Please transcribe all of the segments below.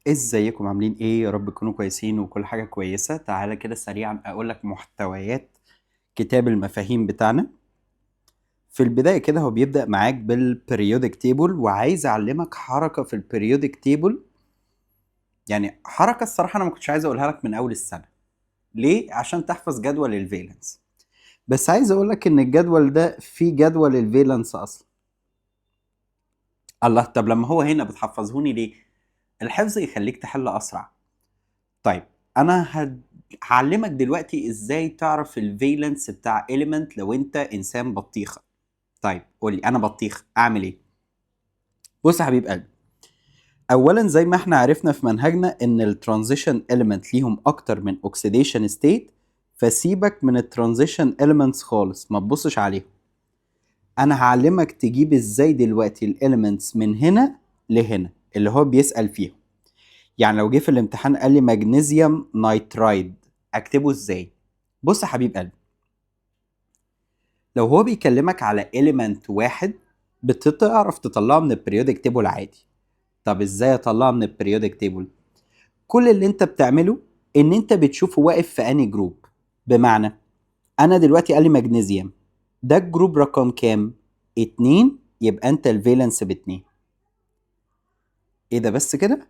ازيكم عاملين ايه؟ يا رب تكونوا كويسين وكل حاجة كويسة. تعالى كده سريعا اقولك محتويات كتاب المفاهيم بتاعنا. في البداية كده هو بيبدأ معاك بال periodic table، وعايز اعلمك حركة في ال periodic table. يعني حركة الصراحة انا ما كنتش عايز اقولها لك من اول السنة. ليه؟ عشان تحفظ جدول ال valence. بس عايز اقولك ان الجدول ده فيه جدول ال valence اصلا. الله، طب لما هو هنا بتحفظهوني ليه؟ الحفظ يخليك تحل اسرع. طيب انا هعلمك دلوقتي ازاي تعرف ال valence بتاع element لو انت انسان بطيخه. طيب قولي انا بطيخ اعمل ايه؟ بص يا حبيب قلبي، اولا زي ما احنا عرفنا في منهجنا ان ال transition element ليهم اكتر من oxidation state، فسيبك من ال transition elements خالص، ما تبصش عليهم. انا هعلمك تجيب ازاي دلوقتي ال elements من هنا لهنا اللي هو بيسأل فيهم. يعني لو جه في الامتحان قال لي magnesium nitride اكتبه ازاي؟ بص يا حبيب قلبي، لو هو بيكلمك على element واحد بتعرف تطلعه من ال periodic table عادي. طب ازاي اطلعه من ال periodic table؟ كل اللي انت بتعمله ان انت بتشوفه واقف في انهي group. بمعنى انا دلوقتي قال لي مغنيسيوم، ده ال group رقم كام؟ 2، يبقى انت ال valence باتنين. ايه ده بس كده؟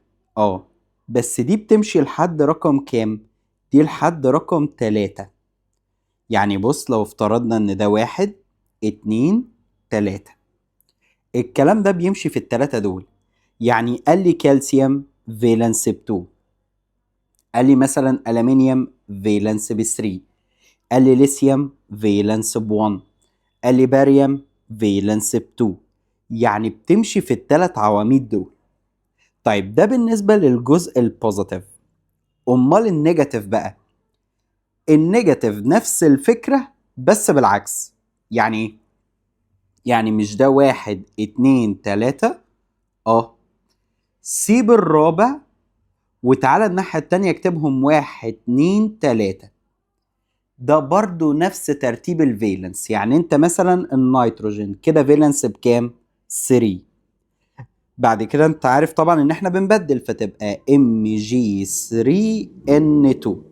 بس دي بتمشي لحد رقم كام؟ دي لحد رقم 3. يعني بص لو افترضنا ان ده 1 2 3، الكلام ده بيمشي في التلاتة دول. يعني قال لي calcium valence ب 2، قال لي مثلا aluminium valence ب 3، قال لي lithium valence ب 1، قال لي barium valence ب 2. يعني بتمشي في التلات عواميد دول. طيب ده بالنسبة للجزء ال positive. امال ال negative بقى؟ ال negative نفس الفكرة بس بالعكس. يعني ايه؟ يعني مش ده 1 2 3، سيب الرابع وتعالى الناحية التانية اكتبهم 1 2 3. ده برضو نفس ترتيب ال valence. يعني انت مثلا النيتروجين كده valence بكام؟ 3. بعد كده انت عارف طبعا ان احنا بنبدل، فتبقى Mg 3 N 2.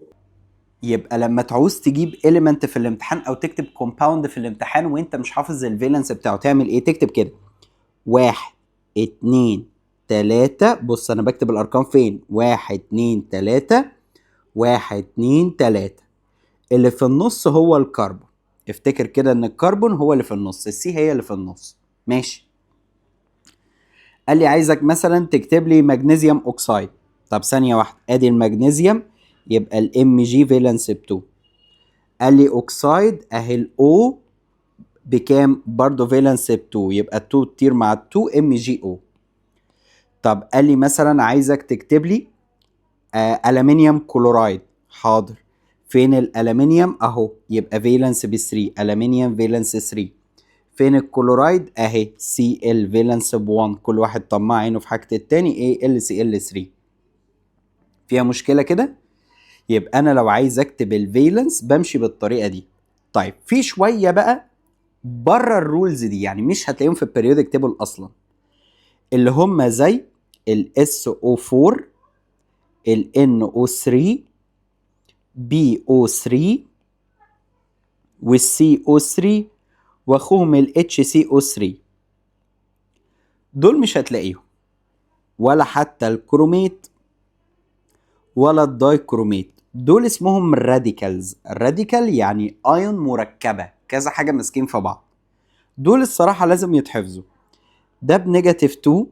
يبقى لما تعوز تجيب element في الامتحان او تكتب compound في الامتحان وانت مش حافظ ال valence بتاعه تعمل ايه؟ تكتب كده 1 2 3. بص انا بكتب الارقام فين؟ 1 2 3، 1 2 3. اللي في النص هو الكربون. افتكر كده ان الكربون هو اللي في النص، ال C هي اللي في النص. ماشي. قال لي عايزك مثلا تكتب لي magnesium oxide. طب ثانية واحدة، ادي المغنيسيوم يبقى ال Mg valence ب 2. قال لي oxide، اهي ال O بكام؟ برضه valence ب 2، يبقى 2 تطير مع 2 MgO. طب قال لي مثلا عايزك تكتب لي aluminium chloride. حاضر، فين الالومنيوم؟ اهو، يبقى valence ب 3، aluminium valence 3. فين الكلورايد؟ اهي Cl valence ب 1. كل واحد طماع عينه في حاجة التاني، AlCl 3. فيها مشكلة كده؟ يبقى انا لو عايز اكتب ال valence بمشي بالطريقة دي. طيب في شوية بقى بره ال rules دي، يعني مش هتلاقيهم في ال periodic table اصلا، اللي هم زي ال SO4، ال NO3، PO3، وال CO3، واخوهم ال HCO3. دول مش هتلاقيهم، ولا حتى ال chromate ولا ال dichromate. دول اسمهم radicals. ال radical يعني ايون مركبة، كذا حاجة ماسكين في بعض. دول الصراحة لازم يتحفظوا. ده ب negative 2،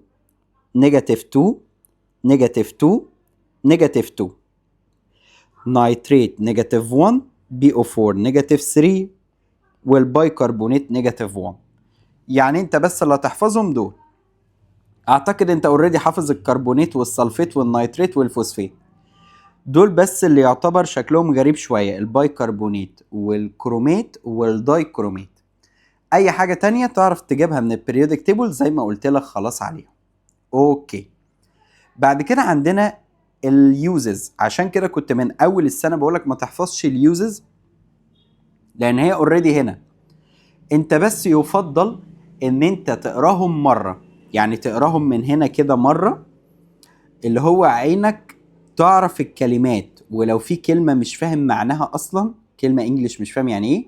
negative 2، negative 2، negative 2. nitrate negative 1، PO 4 negative 3، وال bicarbonate negative 1. يعني انت بس اللي هتحفظهم دول. اعتقد انت already حافظ ال carbonate وال sulfate وال nitrate وال phosphate. دول بس اللي يعتبر شكلهم غريب شوية، ال bicarbonate وال chromate وال dichromate. اي حاجة تانية تعرف تجيبها من ال periodic table زي ما قلت لك، خلاص عليها. okay، بعد كده عندنا ال uses. عشان كده كنت من اول السنة بقولك ما تحفظش ال uses لان هي already هنا. انت بس يفضل ان انت تقراهم مرة، يعني تقراهم من هنا كده مرة. اللي هو عينك تعرف الكلمات، ولو في كلمة مش فاهم معناها اصلا، كلمة English مش فاهم يعني ايه،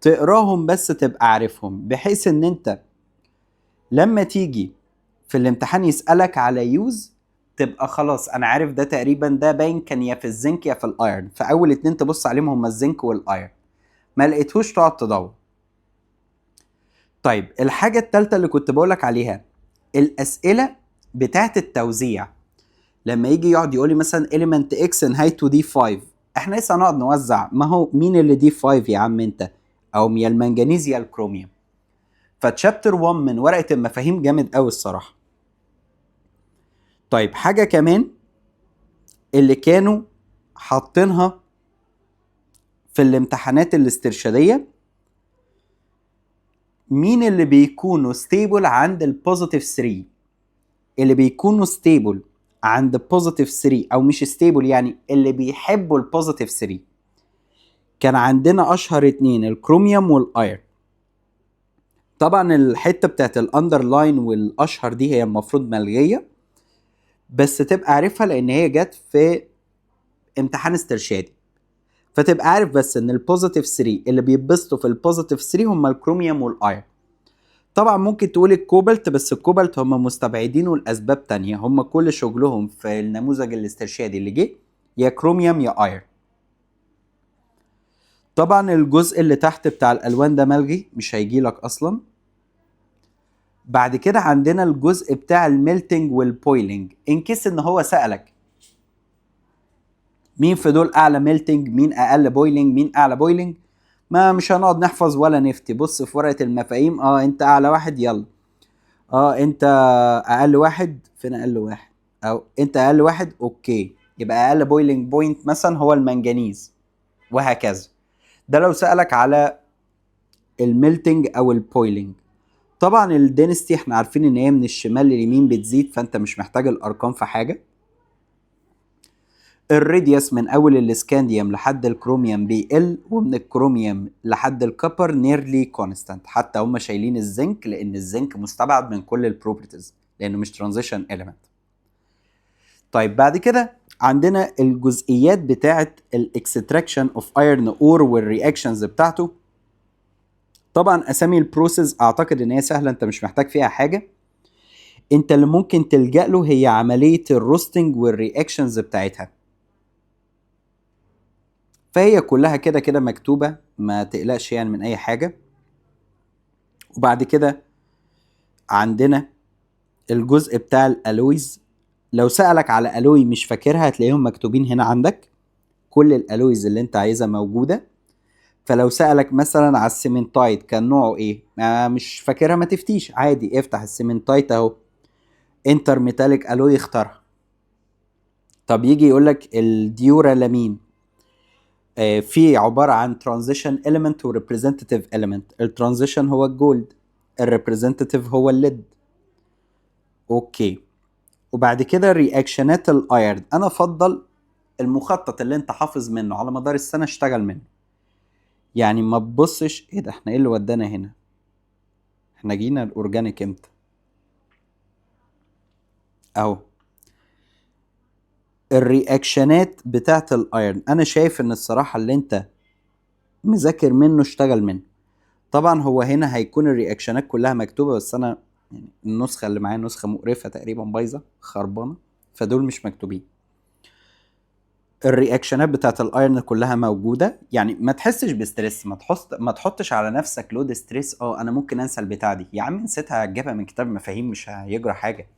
تقراهم بس تبقى عارفهم، بحيث ان انت لما تيجي في الامتحان يسألك على use تبقى خلاص انا عارف ده تقريبا، ده باين كان يا في الزنك يا في ال iron، فاول اتنين تبص عليهم هما الزنك وال iron، ما لقيتهوش تقعد تدور. طيب الحاجة التالتة اللي كنت بقولك عليها، الأسئلة بتاعت التوزيع. لما يجي يقعد يقول لي مثلا element X نهايته d 5، احنا لسه هنقعد نوزع؟ ما هو مين اللي d 5 يا عم انت؟ او يا المنجنيز يا الكروميوم. ف chapter 1 من ورقة المفاهيم جامد قوي الصراحة. طيب حاجة كمان اللي كانوا حاطينها في الامتحانات الاسترشادية، مين اللي بيكونوا stable عند ال positive 3؟ اللي بيكونوا stable عند positive 3، او مش stable يعني، اللي بيحبوا ال positive 3، كان عندنا اشهر اتنين الكروميوم وال iron. طبعا الحتة بتاعت ال underline والاشهر دي هي المفروض ملغيه، بس تبقى عارفها لان هي جت في امتحان استرشادي، فتبقى عارف بس ان ال positive 3 اللي بيتبسطوا في ال positive 3 هم الكروميوم وال iron. طبعا ممكن تقول الكوبالت، بس الكوبالت هم مستبعدينه لاسباب تانية، هم كل شغلهم في النموذج الاسترشادي اللي جه يا كروميوم يا iron. طبعا الجزء اللي تحت بتاع الالوان ده ملغي، مش هيجي لك اصلا. بعد كده عندنا الجزء بتاع ال melting وال boiling، in case ان هو سألك مين في دول اعلى melting، مين اقل boiling، مين اعلى boiling، ما مش هنقعد نحفظ ولا نفتي. بص في ورقة المفاهيم، انت اعلى واحد، يلا، انت اقل واحد، فين اقل واحد؟ او انت اقل واحد، okay، يبقى اقل boiling point مثلا هو المنجنيز، وهكذا. ده لو سألك على ال melting او ال boiling. طبعا ال density احنا عارفين ان هي من الشمال لليمين بتزيد، فانت مش محتاج الارقام في حاجة. ال radius من اول الاسكانديوم لحد الكروميوم بيقل، ومن الكروميوم لحد ال copper nearly constant. حتى هم شايلين الزنك لان الزنك مستبعد من كل ال properties لانه مش transition element. طيب بعد كده عندنا الجزئيات بتاعه ال extraction of iron ore وال reactions بتاعته. طبعا اسامي ال process اعتقد ان هي سهله، انت مش محتاج فيها حاجة. انت اللي ممكن تلجأ له هي عملية ال roasting وال reactions بتاعتها، فهي كلها كده كده مكتوبة، ما تقلقش يعني من اي حاجة. وبعد كده عندنا الجزء بتاع ال alloys. لو سألك على alloy مش فاكرها هتلاقيهم مكتوبين هنا عندك، كل ال alloys اللي انت عايزها موجودة. فلو سألك مثلا على ال cementite كان نوعه ايه، ما مش فاكرها ما تفتيش عادي، افتح ال cementite اهو، intermetallic alloy اختارها. طب يجي يقولك ال duralumin، في عبارة عن transition element و representative element. ال transition هو ال gold، ال representative هو ال lead. okay، وبعد كده reactionات ال iron. انا افضل المخطط اللي انت حافظ منه على مدار السنة اشتغل منه، يعني ما تبصش ايه ده، احنا ايه اللي ودانا هنا، احنا جينا ال organic امتى؟ اهو ال reactionات بتاعت ال iron. انا شايف ان الصراحة اللي انت مذاكر منه اشتغل منه. طبعا هو هنا هيكون ال reactionات كلها مكتوبة، بس انا يعني النسخة اللي معايا نسخة مقرفة تقريبا، بايظة خربانة، فدول مش مكتوبين. ال reactionات بتاعت ال iron كلها موجودة، يعني ما تحسش ب stress، ما تحطش على نفسك load stress. انا ممكن انسى البتاع دي، يا عم نسيتها هتجيبها من كتاب مفاهيم، مش هيجرى حاجة،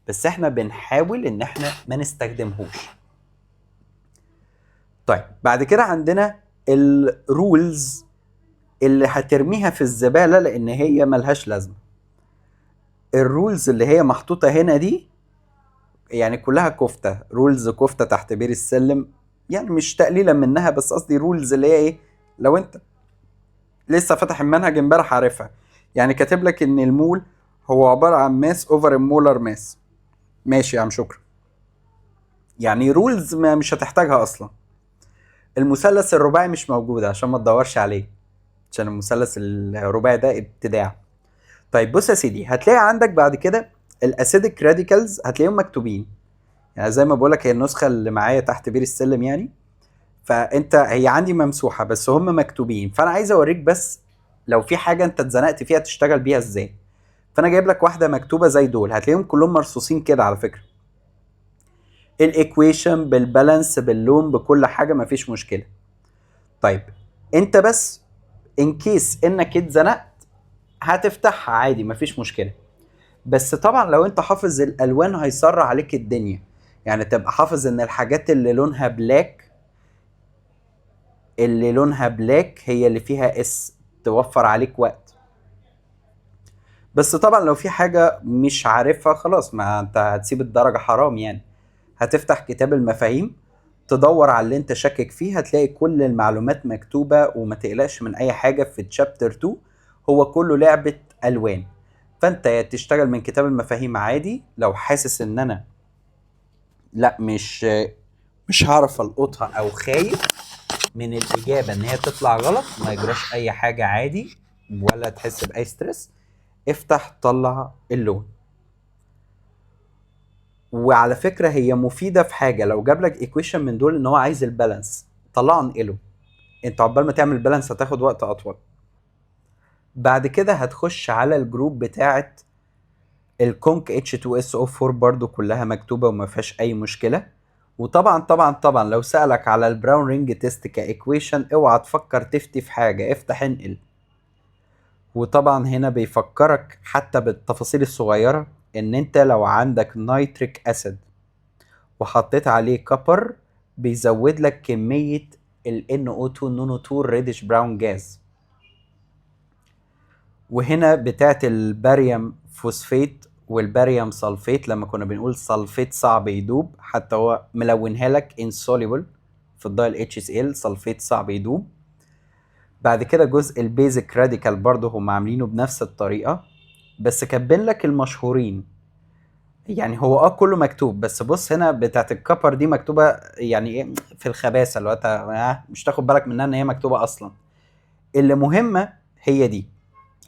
بس احنا بنحاول ان احنا ما نستخدمهوش. طيب بعد كده عندنا ال rules اللي هترميها في الزبالة لان هي ملهاش لازمة. ال rules اللي هي محطوطة هنا دي يعني كلها كفتة، rules كفتة تحت بير السلم، يعني مش تقليلا منها، بس قصدي rules اللي هي ايه، لو انت لسه فاتح المنهج امبارح عارفها. يعني كاتب لك ان المول هو عبارة عن mass over ال molar mass، ماشي يا عم شكرا، يعني rules ما مش هتحتاجها اصلا. المثلث الرباعي مش موجود عشان ما تدورش عليه، عشان المثلث الرباعي ده ابتداع. طيب بص يا سيدي، هتلاقي عندك بعد كده ال acidic radicals هتلاقيهم مكتوبين. يعني زي ما بقولك هي النسخة اللي معايا تحت بير السلم يعني، فانت هي عندي ممسوحة بس هم مكتوبين، فانا عايز اوريك بس لو في حاجة انت اتزنقت فيها تشتغل بيها ازاي. فانا جايب لك واحدة مكتوبة زي دول، هتلاقيهم كلهم مرصوصين كده على فكرة، ال equation بال balance باللون بكل حاجة، مفيش مشكلة. طيب انت بس in case انك اتزنقت هتفتحها عادي مفيش مشكلة، بس طبعا لو انت حافظ الالوان هيسرع عليك الدنيا، يعني تبقى حافظ ان الحاجات اللي لونها black، اللي لونها black هي اللي فيها S، توفر عليك وقت. بس طبعا لو في حاجة مش عارفها خلاص، ما انت هتسيب الدرجة حرام يعني، هتفتح كتاب المفاهيم تدور على اللي انت شاكك فيه، هتلاقي كل المعلومات مكتوبة، وما تقلقش من اي حاجة في chapter 2، هو كله لعبة الوان. فانت يا تشتغل من كتاب المفاهيم عادي، لو حاسس ان انا لا مش هعرف القطها او خايف من الاجابة ان هي تطلع غلط، ما يجراش اي حاجة عادي ولا تحس باي stress، افتح طلع اللون. وعلى فكرة هي مفيدة في حاجة، لو جاب لك equation من دول ان هو عايز ال balance، طلعه انقله، انت عقبال ما تعمل balance هتاخد وقت اطول. بعد كده هتخش على ال group بتاعه ال conc H2SO4، برضو كلها مكتوبة وما فيهاش اي مشكلة. وطبعا طبعا طبعا لو سألك على ال brown ring test ك equation، اوعى تفكر تفتي في حاجة، افتح انقل. وطبعا هنا بيفكرك حتى بالتفاصيل الصغيرة، ان انت لو عندك nitric acid وحطيت عليه copper بيزود لك كمية ال NO2 NONO2 reddish brown gas. وهنا بتاعت ال barium phosphate وال barium sulfate، لما كنا بنقول sulfate صعب يدوب، حتى هو ملونها لك insoluble في ال dil HCl، sulfate صعب يدوب. بعد كده جزء ال basic radical برضه هم عاملينه بنفس الطريقة، بس كاتبين لك المشهورين، يعني هو كله مكتوب، بس بص هنا بتاعت ال copper دي مكتوبة يعني ايه في الخباثة، اللي هو انت مش تاخد بالك منها ان هي مكتوبة اصلا. اللي مهمة هي دي،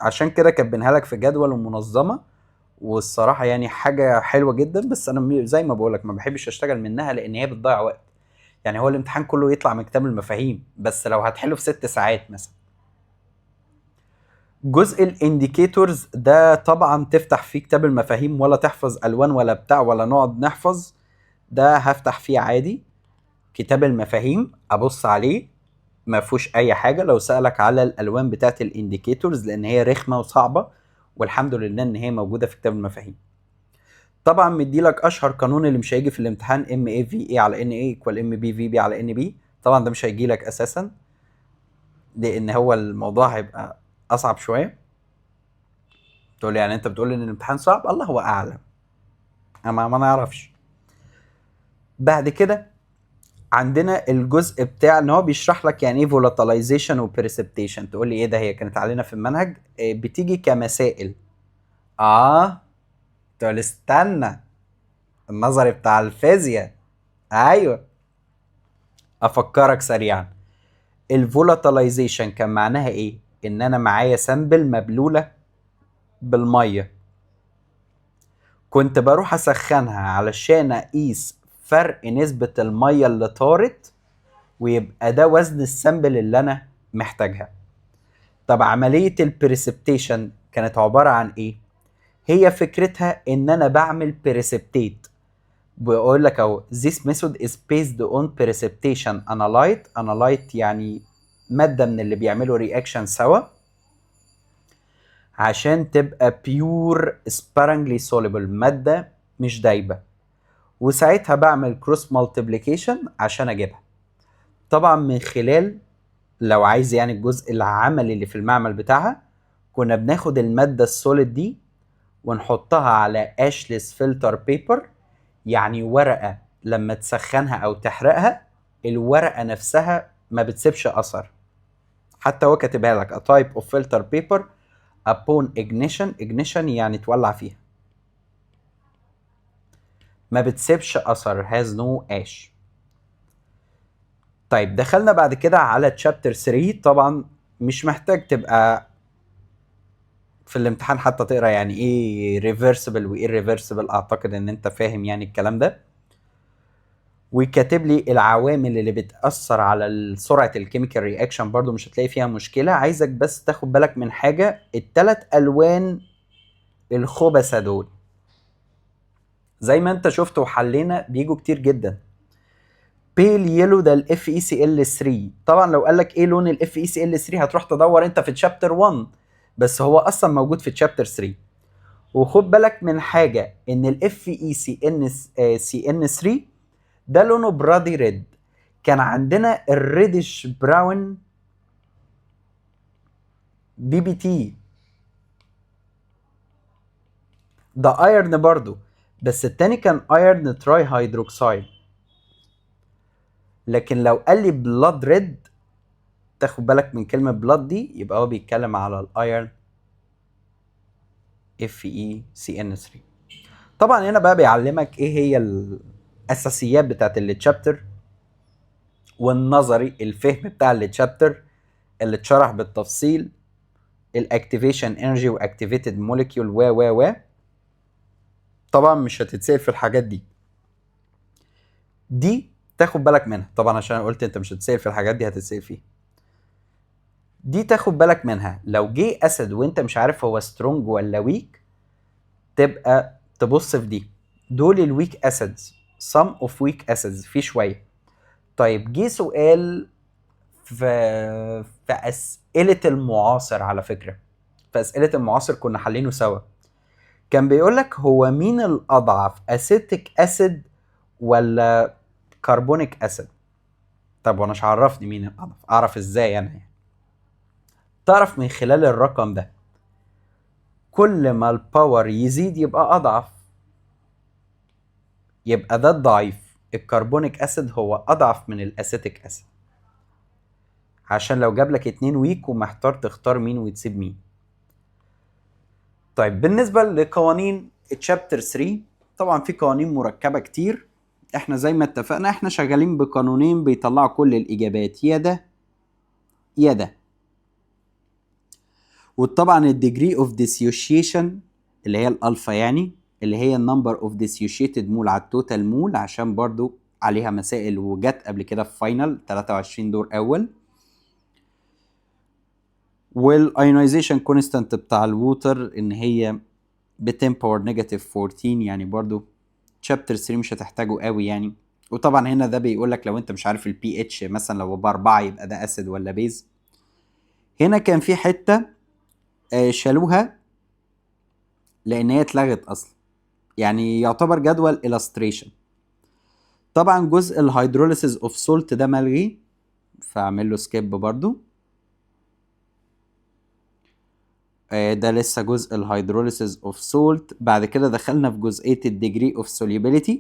عشان كده كاتبينها لك في جدول ومنظمة، والصراحة يعني حاجة حلوة جدا. بس انا زي ما بقولك ما بحبش اشتغل منها لان هي بتضيع وقت، يعني هو الامتحان كله يطلع من كتاب المفاهيم، بس لو هتحله في 6 ساعات مثلا. جزء ال indicators ده طبعا تفتح فيه كتاب المفاهيم، ولا تحفظ الوان ولا بتاع ولا نقعد نحفظ، ده هفتح فيه عادي كتاب المفاهيم ابص عليه ما فيهوش اي حاجة. لو سالك على الالوان بتاعت ال indicators لان هي رخمة وصعبة، والحمد لله ان هي موجودة في كتاب المفاهيم. طبعا مديلك اشهر قانون اللي مش هيجي في الامتحان، M A V A على N A equal M B V B على N B. طبعا ده مش هيجي لك اساسا لان هو الموضوع هيبقى اصعب شوية. تقول لي يعني انت بتقول ان الامتحان صعب؟ الله اعلم، انا ما نعرفش. بعد كده عندنا الجزء بتاع ان هو بيشرح لك يعني ايه volatilization و precipitation. تقول لي ايه ده، هي كانت علينا في المنهج؟ بتيجي كمسائل. تقول استنى النظري بتاع الفيزياء. ايوه افكرك سريعا، ال volatilization كان معناها ايه؟ ان انا معايا sample مبلوله بالمية، كنت بروح اسخنها علشان اقيس فرق نسبة المية اللي طارت، ويبقى ده وزن ال sample اللي انا محتاجها. طب عملية ال precipitation كانت عبارة عن ايه؟ هي فكرتها ان انا بعمل precipitate. بيقول لك اهو this method is based on precipitation analyte. analyte يعني مادة من اللي بيعملوا reaction سوا عشان تبقى pure sparingly soluble، مادة مش دايبة، وساعتها بعمل cross multiplication عشان اجيبها. طبعا من خلال لو عايز يعني الجزء العملي اللي في المعمل بتاعها، كنا بناخد المادة ال solid دي ونحطها على ashless filter paper، يعني ورقة لما تسخنها او تحرقها الورقة نفسها ما بتسيبش اثر. حتى هو كاتبها لك a type of filter paper upon ignition، ignition يعني تولع فيها، ما بتسيبش اثر، has no ash. طيب دخلنا بعد كده على chapter 3. طبعا مش محتاج تبقى في الامتحان حتى تقرا يعني ايه reversible وايه irreversible، اعتقد ان انت فاهم يعني الكلام ده. وكاتب لي العوامل اللي بتأثر على سرعة ال chemical reaction، برضو مش هتلاقي فيها مشكلة. عايزك بس تاخد بالك من حاجة، التلات ألوان الخبثة دول زي ما انت شفت وحلينا بيجوا كتير جدا. pale yellow ده ال FeCl 3. طبعا لو قال لك ايه لون ال FeCl 3 هتروح تدور انت في chapter 1، بس هو اصلا موجود في chapter 3. وخد بالك من حاجة، ان ال FeCN CN 3 ده لونه bloody red. كان عندنا ال reddish brown PBT، ده iron برضو، بس التاني كان iron trihydroxide. لكن لو قال لي blood red، تاخد بالك من كلمة blood دي، يبقى هو بيتكلم على ال iron FeCN 3. طبعا هنا بقى بيعلمك ايه هي الاساسيات بتاعت ال chapter والنظري، الفهم بتاع ال chapter اللي اتشرح بالتفصيل، ال activation energy و activated molecule و و و. طبعا مش هتتسال في الحاجات دي، دي تاخد بالك منها طبعا، عشان انا قلت انت مش هتتسال في الحاجات دي، هتتسال فيها دي، تاخد بالك منها. لو جه acid وانت مش عارف هو strong ولا weak، تبقى تبص في دي، دول ال weak acids، some of weak acids في شوية. طيب جه سؤال في اسئلة المعاصر، على فكرة في اسئلة المعاصر كنا حلينه سوا، كان بيقول لك هو مين الاضعف، acetic acid ولا carbonic acid؟ طب وانا مش عرفني مين الاضعف، اعرف ازاي انا يعني؟ تعرف من خلال الرقم ده، كل ما ال power يزيد يبقى اضعف، يبقى ده الضعيف. ال carbonic acid هو اضعف من ال acetic acid، عشان لو جاب لك 2 weak ومحتار تختار مين وتسيب مين. طيب بالنسبة لقوانين chapter 3، طبعا في قوانين مركبة كتير، احنا زي ما اتفقنا احنا شغالين بقانونين بيطلعوا كل الاجابات، يا ده يا ده. وطبعا ال degree of dissociation اللي هي الالفا، يعني اللي هي ال number of dissociated mole على ال total mole، عشان برضو عليها مسائل وجت قبل كده في final 23 دور اول. وال ionization constant بتاع ال water ان هي ب 10 power negative 14، يعني برضو chapter 3 مش هتحتاجه قوي يعني. وطبعا هنا ده بيقول لك لو انت مش عارف البي اتش مثلا لو ب4 يبقى ده acid ولا base. هنا كان في حتة شالوها لان هي اتلغت اصلا، يعني يعتبر جدول illustration. طبعا جزء ال hydrolysis of salt ده ملغي، فاعمل له skip برضو. ده لسه جزء ال hydrolysis of salt. بعد كده دخلنا في جزئية ال degree of solubility،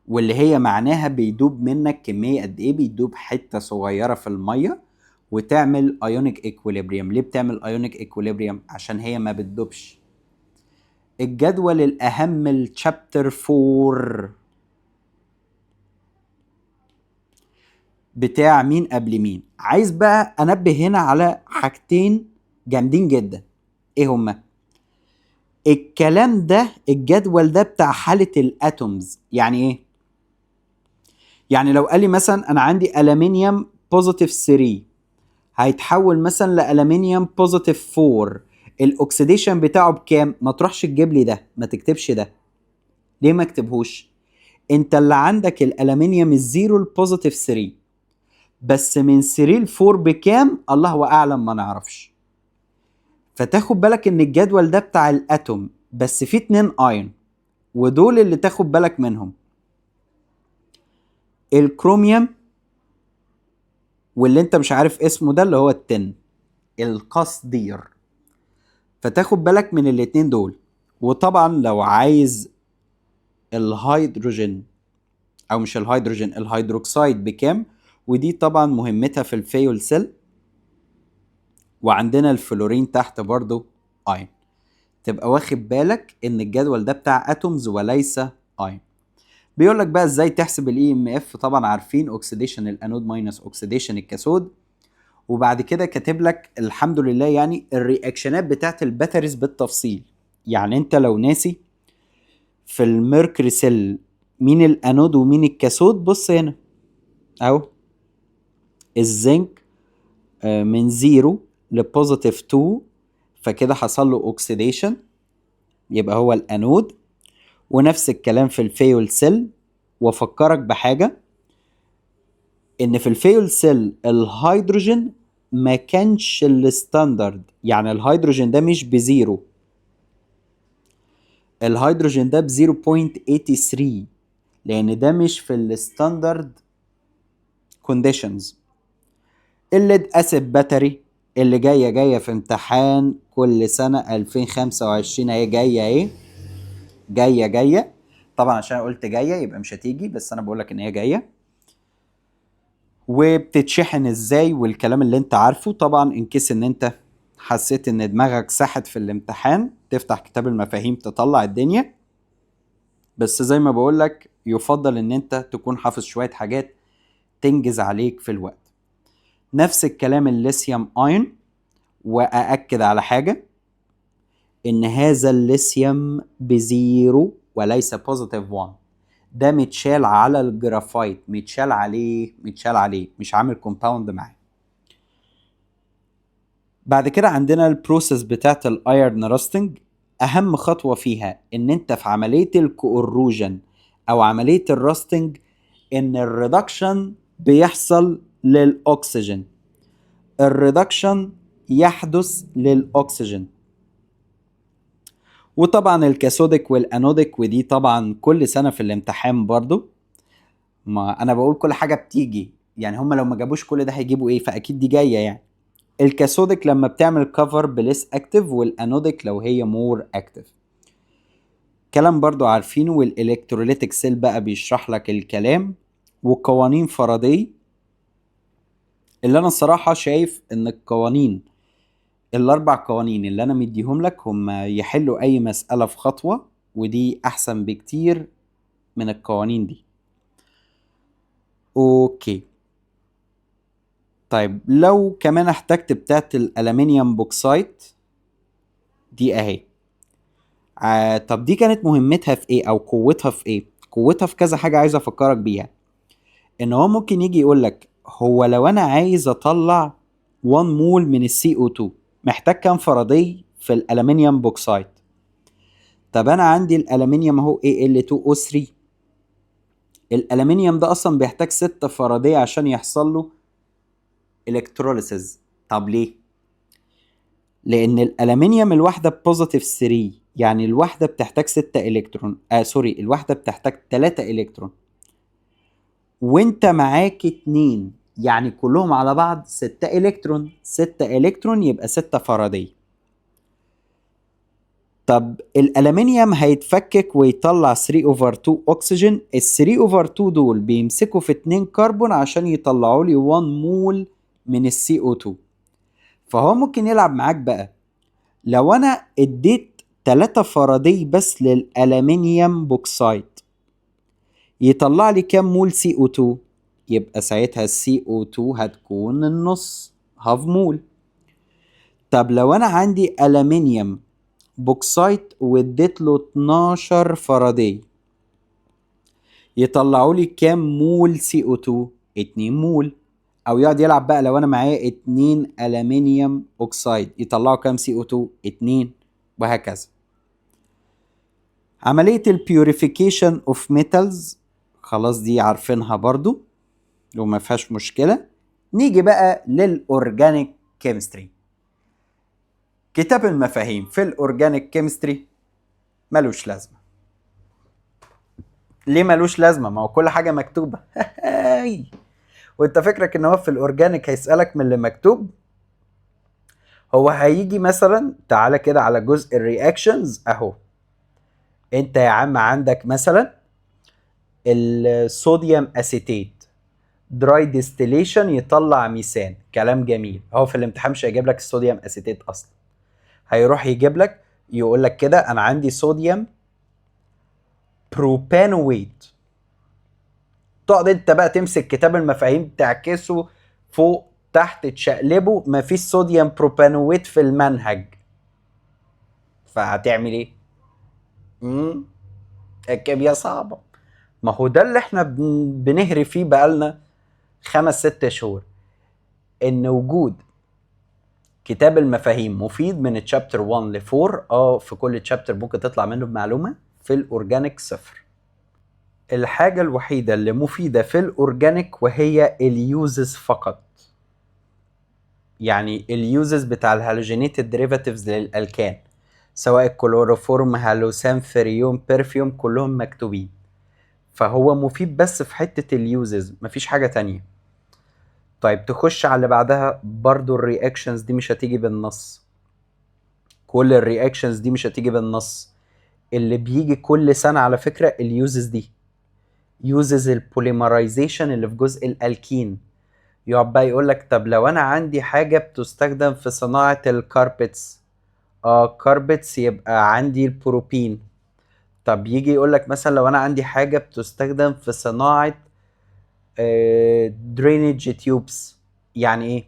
واللي هي معناها بيدوب منك كمية قد ايه، بيدوب حتة صغيرة في المية وتعمل ionic equilibrium. ليه بتعمل ionic equilibrium؟ عشان هي ما بتدوبش. الجدول الاهم ال chapter 4 بتاع مين قبل مين. عايز بقى انبه هنا على حاجتين جامدين جدا. ايه هما؟ الكلام ده الجدول ده بتاع حالة ال atoms. يعني ايه؟ يعني لو قال لي مثلا انا عندي الومنيوم positive 3 هيتحول مثلا لالومنيوم positive 4، ال oxidation بتاعه بكام؟ ما تروحش تجيب لي ده، ما تكتبش ده. ليه ما اكتبهوش؟ انت اللي عندك الالومنيوم ال zero ال positive 3، بس من 3 ل 4 بكام؟ الله اعلم، ما نعرفش. فتاخد بالك ان الجدول ده بتاع ال atom، بس فيه 2 ايون، ودول اللي تاخد بالك منهم، الكروميوم واللي انت مش عارف اسمه ده اللي هو ال tin القصدير. فتاخد بالك من الاتنين دول. وطبعا لو عايز الهيدروجين او مش الهيدروجين الهيدروكسيد بكام، ودي طبعا مهمتها في ال fuel cell. وعندنا الفلورين تحت برضو ايون. تبقى واخد بالك ان الجدول ده بتاع atoms وليس ايون. بيقول لك بقى ازاي تحسب ال emf، طبعا عارفين oxidation ال anode minus oxidation ال cathode. وبعد كده كاتب لك الحمد لله يعني ال reactionات بتاعت ال batteries بالتفصيل. يعني انت لو ناسي في في ال mercury cell مين الانود ومين ال cathode؟ بص هنا اهو، الزنك من 0 ل positive 2، فكده حصل له oxidation، يبقى هو الانود. ونفس الكلام في ال fuel cell. وافكرك بحاجة، ان في ال fuel cell الهيدروجين ما كانش ال standard، يعني الهيدروجين ده مش ب zero، الهيدروجين ده ب 0.83، لان ده مش في ال standard conditions. ال lead acid battery اللي جاية جاية في امتحان كل سنة 2025، اهي جاية، اهي جاية جايه. طبعا عشان قلت جاية يبقى مش هتيجي، بس انا بقول لك ان هي جايه. وبتتشحن ازاي والكلام اللي انت عارفه. طبعا in case ان انت حسيت ان دماغك ساحت في الامتحان، تفتح كتاب المفاهيم تطلع الدنيا، بس زي ما بقول لك يفضل ان انت تكون حافظ شوية حاجات تنجز عليك في الوقت. نفس الكلام ال lithium ion. واأكد على حاجة، ان هذا الليثيوم ب zero وليس positive 1، ده متشال على الجرافايت، متشال عليه، متشال عليه، مش عامل compound معاه. بعد كده عندنا ال process بتاعت ال iron rusting. اهم خطوة فيها ان انت في عملية ال corrosion او عملية ال rusting ان ال reduction بيحصل للاكسجين، ال reduction يحدث للاكسجين. وطبعا ال cathodic وال anodic، ودي طبعا كل سنة في الامتحان برضو. ما انا بقول كل حاجة بتيجي، يعني هم لو ما جابوش كل ده هيجيبوا ايه؟ فاكيد دي جاية. يعني ال cathodic لما بتعمل cover ب less active، وال anodic لو هي more active، كلام برضو عارفينه. وال electrolytic cell بقى بيشرح لك الكلام، وقوانين فاراداي، اللي انا الصراحة شايف ان القوانين الاربع قوانين اللي انا مديهم لك هم يحلوا اي مسألة في خطوة، ودي احسن بكتير من القوانين دي. okay، طيب لو كمان احتجت بتاعت ال aluminium bauxite دي اهي. طب دي كانت مهمتها في ايه او قوتها في ايه؟ قوتها في كذا حاجة عايز افكرك بيها. ان هو ممكن يجي يقول لك هو لو انا عايز اطلع 1 مول من ال CO2 محتاج كام فاراداي في ال aluminium bauxite؟ طب انا عندي الالومنيوم اهو Al2O3، الالومنيوم ده اصلا بيحتاج 6 فاراداي عشان يحصل له electrolysis. طب ليه؟ لان الالومنيوم الواحدة positive 3، يعني الواحدة بتحتاج 6 الكترون، sorry، الواحدة بتحتاج 3 الكترون، وانت معاك 2، يعني كلهم على بعض 6 الكترون، 6 الكترون يبقى 6 فاراداي. طب الالومنيوم هيتفكك ويطلع 3 over 2 اكسجين، ال 3 over 2 دول بيمسكوا في 2 كربون عشان يطلعوا لي 1 مول من ال CO2. فهو ممكن يلعب معاك بقى، لو انا اديت 3 فاراداي بس لل aluminium bauxite يطلع لي كام مول CO2؟ يبقى ساعتها ال CO2 هتكون النص، half mole. طب لو انا عندي aluminium bauxite واديت له 12 فاراداي يطلعوا لي كام مول CO2؟ 2 مول. او يقعد يلعب بقى، لو انا معايا 2 aluminium oxide يطلعوا كام CO2؟ 2، وهكذا. عملية ال purification of metals خلاص دي عارفينها برضو وما فيهاش مشكلة. نيجي بقى لل organic chemistry. كتاب المفاهيم في ال organic chemistry ملوش لازمة. ليه ملوش لازمة؟ ما هو كل حاجة مكتوبة. وانت فكرك ان هو في ال organic هيسألك من اللي مكتوب؟ هو هيجي مثلا، تعالى كده على جزء ال reactions اهو. انت يا عم عندك مثلا ال sodium acetate dry distillation يطلع ميثان، كلام جميل. هو في الامتحان مش هيجيب لك ال sodium acetate اصلا، هيروح يجيب لك يقول لك كده انا عندي sodium propanoate. تقعد انت بقى تمسك كتاب المفاهيم تعكسه فوق تحت تشقلبه، مفيش sodium propanoate في المنهج، فهتعمل ايه؟ الكيمياء صعبة. ما هو ده اللي احنا بنهري فيه بقالنا 5-6 شهور، ان وجود كتاب المفاهيم مفيد من chapter 1 ل 4. في كل chapter ممكن تطلع منه بمعلومة. في ال organic صفر. الحاجة الوحيدة اللي مفيدة في ال organic وهي ال uses فقط، يعني ال uses بتاع ال halogenated derivatives لل alkane، سواء الكلوروفورم، halothane، freon، perfume، كلهم مكتوبين. فهو مفيد بس في حتة ال uses، مفيش حاجة تانية. طيب تخش على اللي بعدها، برضو ال reactions دي مش هتيجي بالنص، كل ال reactions دي مش هتيجي بالنص. اللي بيجي كل سنة على فكرة ال uses دي، uses ال polymerization اللي في جزء الالكين. يقعد بقى يقول لك طب لو انا عندي حاجة بتستخدم في صناعة ال carpets، carpets يبقى عندي البروبين. طب يجي يقول لك مثلا لو انا عندي حاجة بتستخدم في صناعة drainage tubes، يعني ايه؟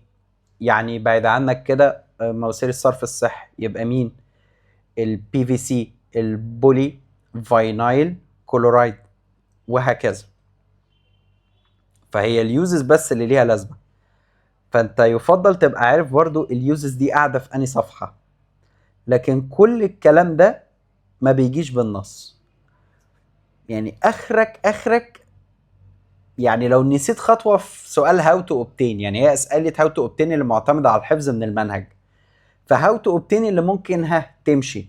يعني بعيد عنك كده، مواسير الصرف الصحي، يبقى مين؟ ال PVC، ال poly vinyl chloride، وهكذا. فهي ال uses بس اللي ليها لازمه. فانت يفضل تبقى عارف برضو ال uses دي قاعدة في انهي صفحة، لكن كل الكلام ده ما بيجيش بالنص. يعني اخرك يعني لو نسيت خطوة في سؤال how to obtain، يعني هي اسئلة how to obtain اللي معتمدة على الحفظ من المنهج، ف how to obtain اللي ممكن تمشي.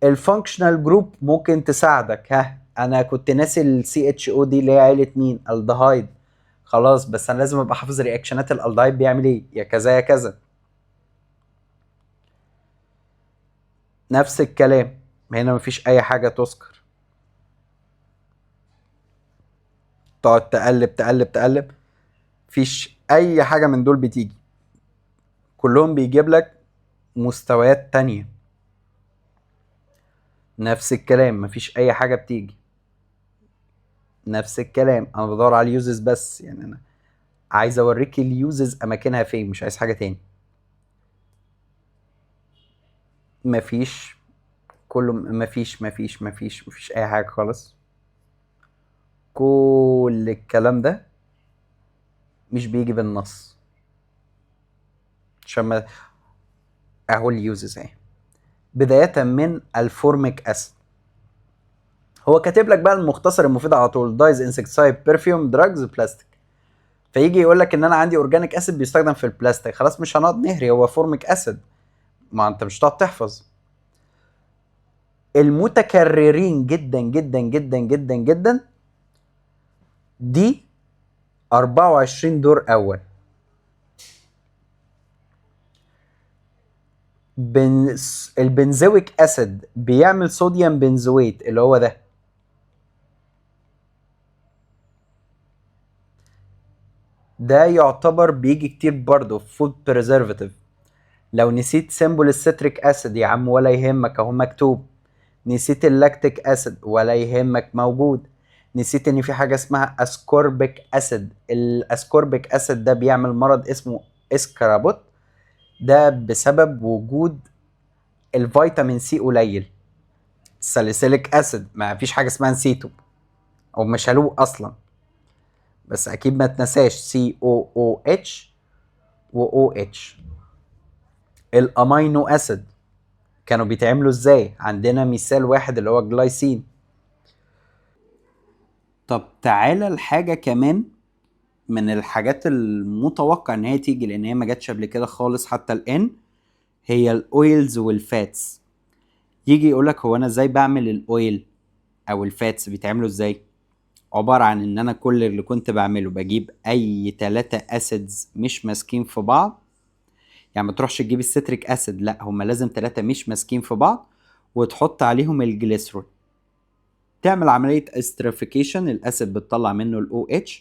ال functional group ممكن تساعدك، انا كنت ناسي ال CHO دي اللي هي عيله مين؟ الدهايد، خلاص بس انا لازم ابقى حافظ reaction ات ال aldehyde بيعمل ايه، يا كذا يا كذا. نفس الكلام هنا، مفيش اي حاجة تذكر، تقعد تقلب تقلب تقلب، مفيش اي حاجة من دول بتيجي، كلهم بيجيب لك مستويات تانية. نفس الكلام مفيش اي حاجة بتيجي، نفس الكلام. انا بدور على ال uses بس، يعني انا عايز اوريك ال uses اماكنها فين، مش عايز حاجة تاني. مفيش، كله مفيش مفيش مفيش مفيش اي حاجة خالص. كل الكلام ده مش بيجي بالنص، عشان ما اهو ال uses اهي، بداية من ال formic acid. هو كاتب لك بقى المختصر المفيد على طول، dyes، insecticide، perfume، drugs، plastic. فيجي يقول لك ان انا عندي organic acid بيستخدم في البلاستيك، خلاص مش هنقعد نهري، هو formic acid، ما انت مش هتقعد تحفظ. المتكررين جدا جدا جدا جدا جدا دي 24 دور اول. ال benzoic acid بيعمل sodium benzoate اللي هو ده، ده يعتبر بيجي كتير برضه في food preservative. لو نسيت symbol ال citric acid يا عم ولا يهمك اهو مكتوب، نسيت ال lactic acid ولا يهمك موجود، نسيت ان في حاجة اسمها ascorbic acid، ال ascorbic acid ده بيعمل مرض اسمه اسكرابوت، ده بسبب وجود الفيتامين سي قليل. salicylic acid ما فيش حاجة اسمها نسيته او مش شالوه اصلا، بس اكيد ما تنساش سي او او اتش و او اتش. ال amino acid كانوا بيتعملوا ازاي؟ عندنا مثال واحد اللي هو الجلايسين. طب تعالى الحاجة كمان من الحاجات المتوقع ان هي تيجي لان هي ما جاتش قبل كده خالص حتى الان، هي ال oils وال fats. يجي يقولك هو انا ازاي بعمل ال oil او ال fats، بيتعملوا ازاي؟ عبارة عن ان انا كل اللي كنت بعمله بجيب اي 3 acids مش ماسكين في بعض، يعني ما تروحش تجيب ال citric acid، لا هما لازم 3 مش ماسكين في بعض، وتحط عليهم الجليسرول، تعمل عملية esterification، ال acid بتطلع منه ال OH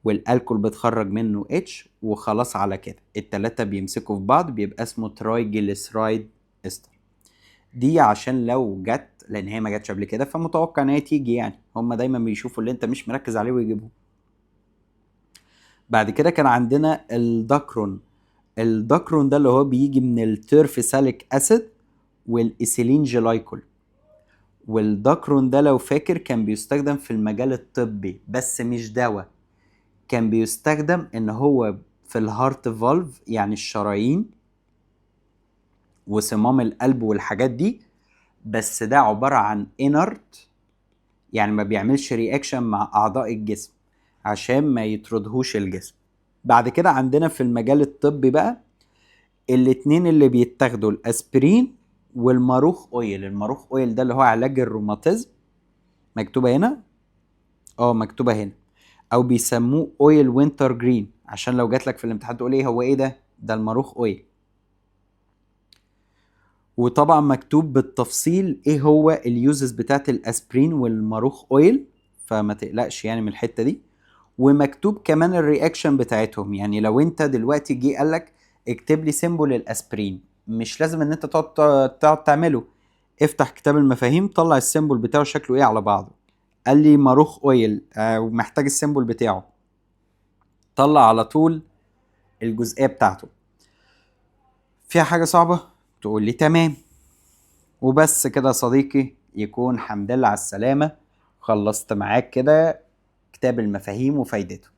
وال alcohol بتخرج منه H، وخلاص على كده التلاتة بيمسكوا في بعض، بيبقى اسمه triglyceride ester. دي عشان لو جت، لان هي ما جاتش قبل كده فمتوقع ان هي تيجي، يعني هما دايما بيشوفوا اللي انت مش مركز عليه ويجيبوه. بعد كده كان عندنا ال Dacron. ال Dacron ده اللي هو بيجي من ال terephthalic acid وال ethylene glycol، وال Dacron ده لو فاكر كان بيستخدم في المجال الطبي بس مش دواء، كان بيستخدم ان هو في ال heart valve، يعني الشرايين وصمام القلب والحاجات دي، بس ده عبارة عن inert، يعني ما بيعملش reaction مع اعضاء الجسم عشان ما يطردهوش الجسم. بعد كده عندنا في المجال الطبي بقى الاتنين اللي بيتاخدوا، الاسبرين والماروخ oil. الماروخ oil ده اللي هو علاج الروماتيزم، مكتوبة هنا، مكتوبة هنا، او بيسموه oil wintergreen، عشان لو جاتلك في الامتحان تقول ايه هو ايه ده؟ ده الماروخ oil. وطبعا مكتوب بالتفصيل ايه هو ال uses بتاعت الاسبرين والماروخ oil، فما تقلقش يعني من الحتة دي. ومكتوب كمان ال reaction بتاعتهم، يعني لو انت دلوقتي جه قالك اكتب لي symbol الاسبرين، مش لازم ان انت تقعد تعمله، افتح كتاب المفاهيم طلع ال symbol بتاعه شكله ايه على بعضه. قال لي ماروخ oil ومحتاج ال symbol بتاعه، طلع على طول الجزئية بتاعته. فيها حاجة صعبة؟ تقول لي تمام. وبس كده يا صديقي، يكون حمد لله على السلامة، خلصت معاك كده كتاب المفاهيم وفايدته.